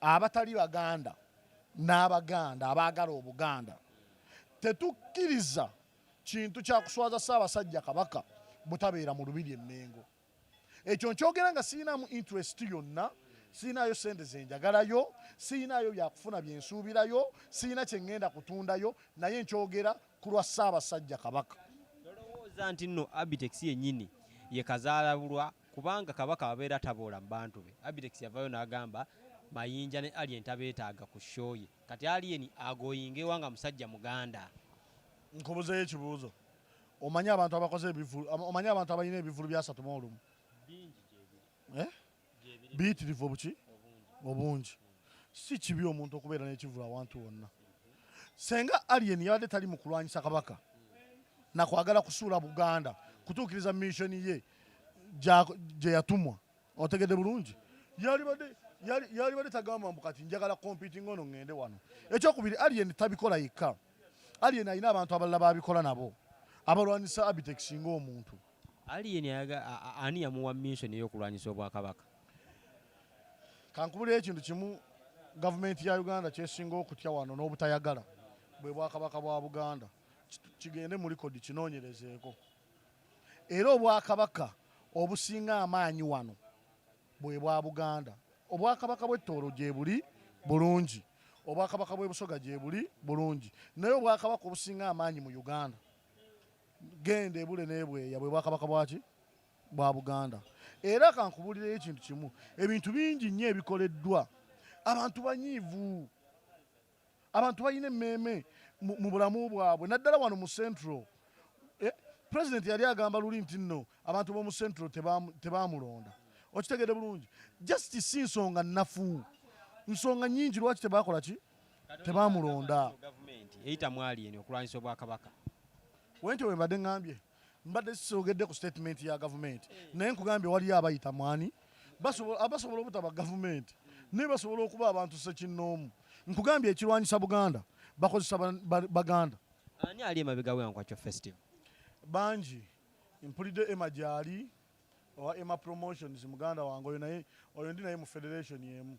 abatali Baganda n'Abaganda abaagala Obuganda, tetukkiriza kintu kyakuswaza Ssaabasajja Kabaka butabeera mu lubiri Emmengo. Ekyo nkyogera nga sirinamu interest yonna, sirinayo sente zenjagalayo, sirinayo byakufuna byensuubirayo, sirina kyeŋŋenda kutundayo, naye nkyogera ku lwa Ssaabasajja Kabaka. Tolowooza nti nno Abitex yennyini ye kazaalabulwa, kubanga Kabaka abeera taboola mu bantu be? Abitex yavayo n'agamba Mayinja ne Alien tabeetaaga ku show ye. Kati Alien agoyinga ewa nga musajja Muganda? Nkubuzeyo ekibuuzo. Omanyi abantu abakoze ebivulu, omanyi abantu abalina ebivulu bya 31? Eh? Biyitirivu obuki obungi. Si kibi omuntu okubeera n'ekivulu awantu wonna. Senga Alien yabadde tali mu kulwanyisa Kabaka nakwagala kusuula Buganda kutuukiriza mission ye gye yatumwa, otegedde bulungi, yalibadde tagamba mbu kati njagala competing ono ŋŋende wano. Ekyokubiri, Alien tabikola yekka. Alien alina abantu abalala babikola nabo abalwanyisa Abitex ng'omuntu. Alien ani yamuwa mission ey'okulwanyisa obwakabaka? Kankubulira ekintu kimu, gavumenti ya Uganda kyesinga okutya wano n'obutayagala bwe bwakabaka bwa Buganda. Kigende mu likodi kinoonyerezeeko. Era obwakabaka obusinga amaanyi wano bwe bwa Buganda. Obwakabaka bw'Ettoolo gye buli bulungi, obwakabaka bw'e Busoga gye buli bulungi, naye obwakabaka obusinga amaanyi mu Uganda, genda ebule n'ebweya, bwe bwakabaka bwaki? Bwa Buganda. Era kankubuulireyo ekintu kimu, ebintu bingi nnyo ebikoleddwa, abantu banyiivu, abantu balina emmeeme mu bulamu bwabwe, naddala wano mu Central. President yali agamba luli nti nno abantu b'omu Central tebamulonda. Okitegedde bulungi? Just si nsonga nnafu, nsonga nnyingi lwaki tebakola ki, tebamulonda. Gavumenti eyita mwalieni okulwanyisa obwakabaka. Wentyo bwe mbadde ŋŋambye, mbadde sisogedde ku statement ya gavumenti, naye nkugambye waliyo abayita mwani abasobola obutaba gavumenti, naye basobola okuba abantu ssekinnoomu. Nkugambye ekirwanyisa Buganda bakozesa Baganda. Ani ali emabega w'Enkwakyo Festival? Bangi. Mpulidde Emma gyali owa Emma Promotions, muganda wange oyo, naye oyo ndi naye mu federation emu.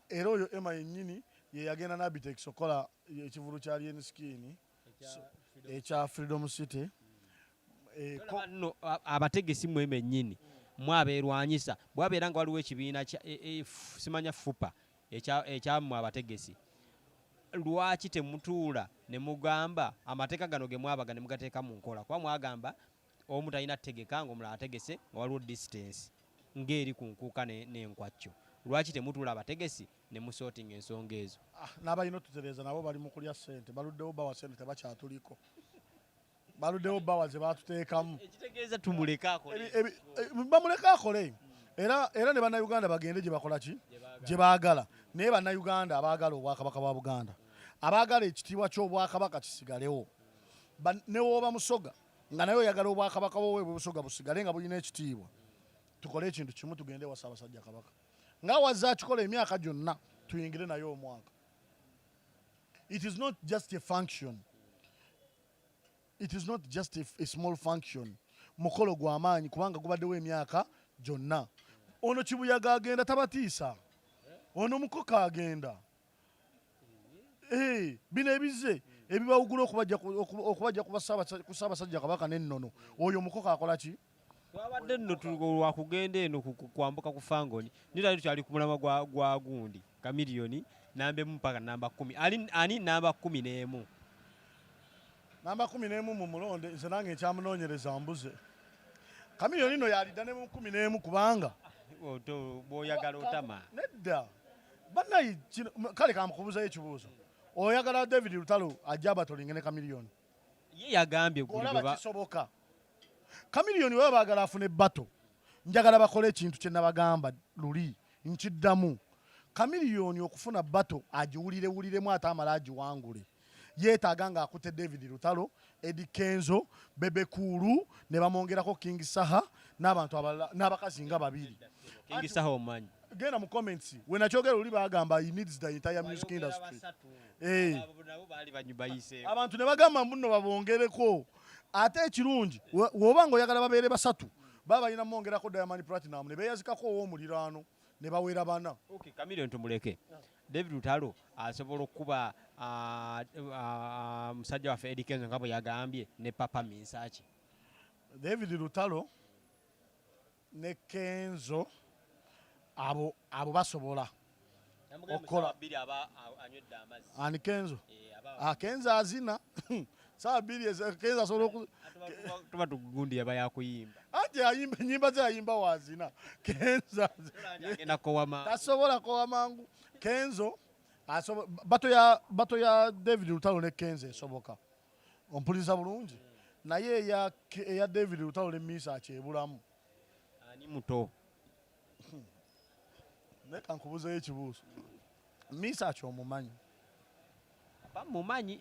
Era oyo Emma yennyini ye yagenda n'Abitex okukola ekivulu kya Alien Skin ekya Freedom City. No, abategesi mmwe bennyini mwabeerwanyisa, bwabeera nga waliwo ekibiina kya simanya FUPA ekyammwe abategesi, lwaki temutuula ne mugamba amateeka gano ge mwabaga ne mugateeka mu nkola? Kuba mwagamba omu talina kutegeka ng'omulala ategese, nga waliwo distance ng'eri ku nkuuka n'enkwacyo. Lwaki temutuula abategesi ne musortinga ensonga ezo? N'abalina otutereeza nabo bali mu kulya ssente, baluddewo bawa ssente, tebakyatuliko, baluddewo bawa ze batuteekamu. Ekitegeeza tumuleke akole. Bamuleke akole, era ne Bannayuganda bagende gye bakola ki, gye baagala. Naye Bannayuganda abaagala obwakabaka bwa Buganda, abaagala ekitiibwa ky'obwakabaka kisigalewo, ne wooba Musoga nga naye oyagala obwakabaka bwowe Busoga busigale nga bulina ekitiibwa, tukole ekintu kimu, tugende ewa Ssaabasajja Kabaka nga wazze akikola emyaka gyonna, tuyingire naye omwaka. It is not just a function, it is not just a small function, mukolo gw'amaanyi kubanga gubaddewo emyaka gyonna. Ono Kibuyaga agenda tabatiisa, ono Mukoka agenda. Bino ebizze ebibawugula okubajja ku Ssaabasajja Kabaka n'ennono, oyo Mukoka akola ki? Twabadde nno lwakugenda eno kwambuka ku Fangoni, nitali tukyali ku mulamwa gwa gundi Chameleone namba 1 mpaka namba 10. Ani namba 11? Namba 11 mu mulonde, nze nange nkyamunoonyereza mbuze. Chameleone nno yalidda ne mu 11 kubanga bw'oyagala otama. Nedda bannayi, kale kamukubuzayo ekibuuzo, oyagala David Lutalo ajja abattlinge ne Chameleone? Ye yagambye olaba kisoboka? Chameleone baba baagala afune battle, njagala bakole ekintu kye nabagamba luli, nkiddamu. Chameleone okufuna battle agiwulirewuliremu ate amala agiwangule, yeetaaga ng'akutte David Lutalo, Eddy Kenzo, Bebe Cool, ne bamwongerako King Saha n'abantu abalala n'abakazi nga babiri. King Saha omanyi? Genda mu comments, we nakyogera oli bagamba he needs the entire music industry. Abantu ne bagamba muno babongereko. Ate ekirungi, woba ng'oyagala babeere basatu, baba balina mwongerako Diamond Platinum ne beeyazikako ow'omuliraano ne bawera bana. Okay, Chameleone tumuleke. David Lutalo asobola okukuba musajja waffe Eddy Kenzo nga bwe yagambye ne Papa Minsaki? David Lutalo ne Kenzo abo basobola okukola. Ani Kenzo? Kenzo azina saa 2, Kenzo asobola tuba tugundi yaba yakuyimba. Anti ayimba enyimba ze, ayimba wazina. Kenzo tasobola kowa mangu. Kenzo battle ya David Lutalo ne Kenzo esoboka, ompuliza bulungi, naye eya David Lutalo ne Misa akyebulamu. Ani muto? Naye kankubuzeyo ekibuuzo, Misa akyomumanyi? Bamumanyi.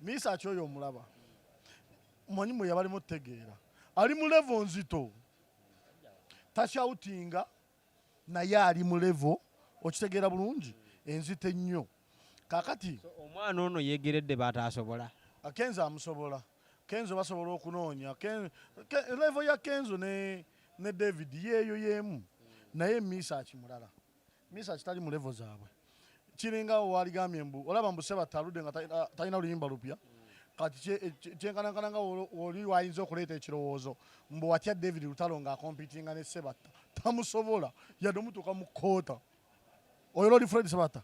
Misa akyoyo omulaba, manyi mwe yabalimu tutegeera, ali mu level nzito, tashoutinga naye ali mu level, okitegeera bulungi, enzito ennyo. Kakati omwana ono yegeredde batasobola. Kenzo amusobola. Kenzo basobola okunoonya level ya Kenzo ne David yeeyo yeemu, naye Misa akimulala. Misa akitali mu level zaabwe. Kiringa waligambye mbu olaba mbu Sebatta aludde nga talina luyimba lupya. Kati kyenkanankana nga oli wayinza okuleeta ekirowoozo mbu watya David Lutalo ng'acompetinga ne Sebatta, tamusobola yadde omutuuka mu kkoota. Oyo Lord Fred Sebatta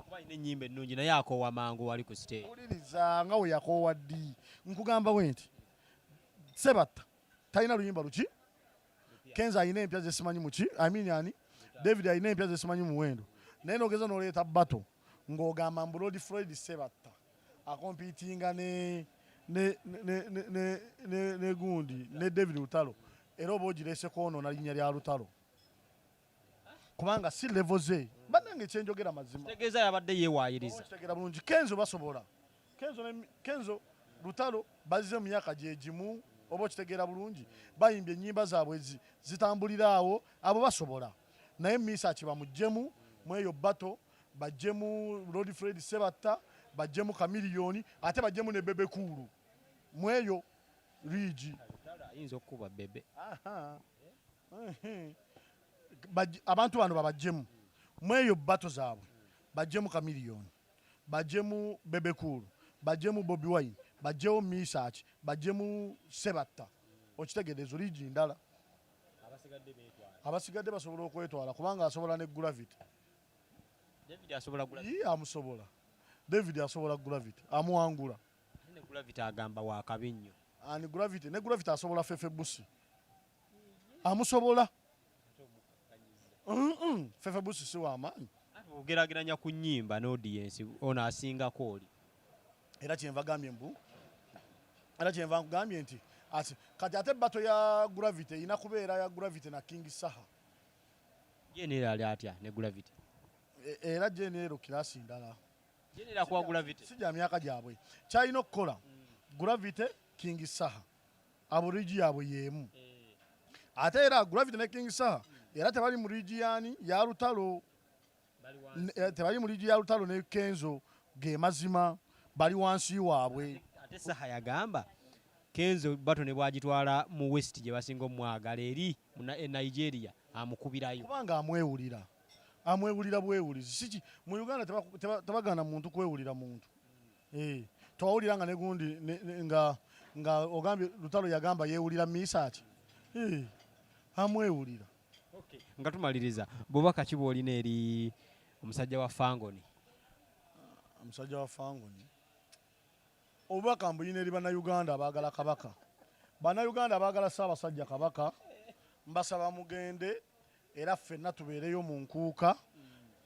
kuba alina ennyimba ennungi naye akoowa mangu wali ku stage. Wuliriza nga we yakoowa ddi, nkugamba we nti Sebatta talina luyimba luki. Kenzo alina empya zesimanyi muki, I mean ani David alina empya zesimanyi muwendo, naye nogeza noleeta battle ng'ogamba mbu Lord Floyd Sebatta acompetinga ne gundi ne David Lutalo, era oba ogirese kwonoona linnya lya Lutalo kubanga si level ze. Bannange, kyenjogera mazima. Tegeeza yabadde yeewaayiriza. Okitegeera bulungi, Kenzo basobola. Kenzo ne Kenzo Lutalo bazze mu myaka gye gimu, oba okitegeera bulungi, bayimbye ennyimba zaabwe zitambulira awo, abo basobola. Naye Misaki bamuggyemu mu eyo battle, bajjemu Lord Fred Sebatta, bajjemu Kamiliyoni, ate bajjemu ne Bebe Cool mu eyo league. Lutalo ayinza okukuba Bebe. Aha. Ehe. Abantu bano babajjemu mu eyo battle zaabwe, bajjemu Kamiliyoni, bajjemu Bebe Cool, bajjemu Bobi Wine, bajjewo Misaki, bajjemu Sebatta. Okitegedde, ezo league ndala. Abasigadde beetwala. Abasigadde basobola okwetwala kubanga asobola ne Gravity. David asobola Gravity. Ye amusobola. David asobola Gravity, amuwangula. Ate ne Gravity agamba wakabi nnyo. Ani? Gravity? Ne Gravity asobola Fefe Busi, amusobola. Fefe Busi si wamaanyi. Ate ogeraageranya ku nnyimba n'audience, ono asingako oli. Era kyenva gambye mbu, era kyenva nkugambye nti ati kati ate battle ya Gravity erina kubeera ya Gravity na King Saha. Genera ali atya ne Gravity? Era Genero class ndala. Genera kuwa Gravity. Si gya myaka gyabwe. Kyalina okukola Gravity, King Saha, abo league yaabwe y'emu. Ate era Gravity ne King Saha era tebali mu league yani ya Lutalo. Tebali mu league ya Lutalo ne Kenzo, ge mazima, bali wansi waabwe. Ate Saha yagamba Kenzo battle ne bwagitwala mu West gye basinga omwagala eri e Nigeria amukubirayo. Kubanga amwewulira, amwewulira bwewulizi. Siki mu Uganda tebagaana muntu kwewulira muntu. Twawulira nga negundi nga ogambye Lutalo yagamba yeewulira Misaki. Amwewulira. Nga tumaliriza, bubaka ki bw'olina eri omusajja wa Fangoni? Omusajja wa Fangoni, obubaka mbuyina eri Bannayuganda abaagala Kabaka, Bannayuganda abaagala Ssaabasajja Kabaka. Mbasaba mugende era ffenna tubeereyo mu nkuuka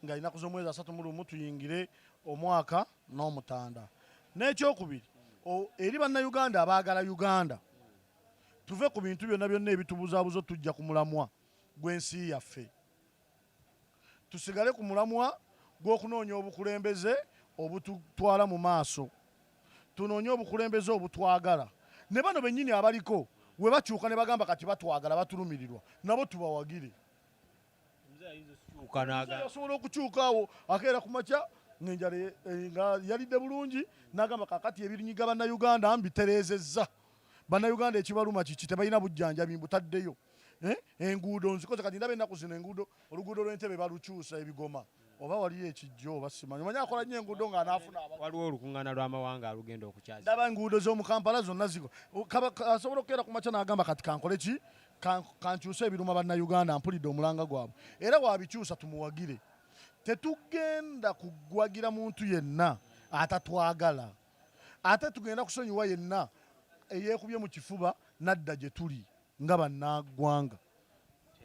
nga ennaku z'omwezi 31 tuyingire omwaka n'omutanda. N'ekyokubiri, eri Bannayuganda abaagala Uganda, tuve ku bintu byonna byonna ebitubuzaabuza, tujja ku mulamwa gw'ensi yaffe, tusigale ku mulamwa gw'okunoonya obukulembeze obututwala mu maaso, tunoonye obukulembeze obutwagala. Ne bano bennyini abaliko we bakyuka ne bagamba kati batwagala, batulumirirwa, nabo tubawagire. Kyuka n'agamba. Asobola okukyuka awo akeera ku makya ng'enjala nga yalidde bulungi n'agamba kakati ebinyiga Bannayuganda mbitereezezza, Bannayuganda ekibaluma kiki, tebalina bujjanjabi, mbutaddeyo. Enguudo nzikoze. Kati ndaba ennaku zino enguudo, oluguudo lw'Entebe balukyusa ebigoma, oba waliyo ekijjo oba simanyi, omanyi akola nnyo enguudo ng'anaafuna Waliwo olukuŋŋaana lw'amawanga alugenda okukyaza. Ndaba enguudo z'omu Kampala zonna ziko. Asobola okukeera ku makya n'agamba kati kankole ki, kankyuse ebiruma Bannayuganda, mpulidde omulanga gwabwe, era wabikyusa tumuwagire. Tetugenda kugwagira muntu yenna atatwagala, ate tugenda kusonyiwa yenna eyeekubye mu kifuba nadda gye tuli nga bannaggwanga.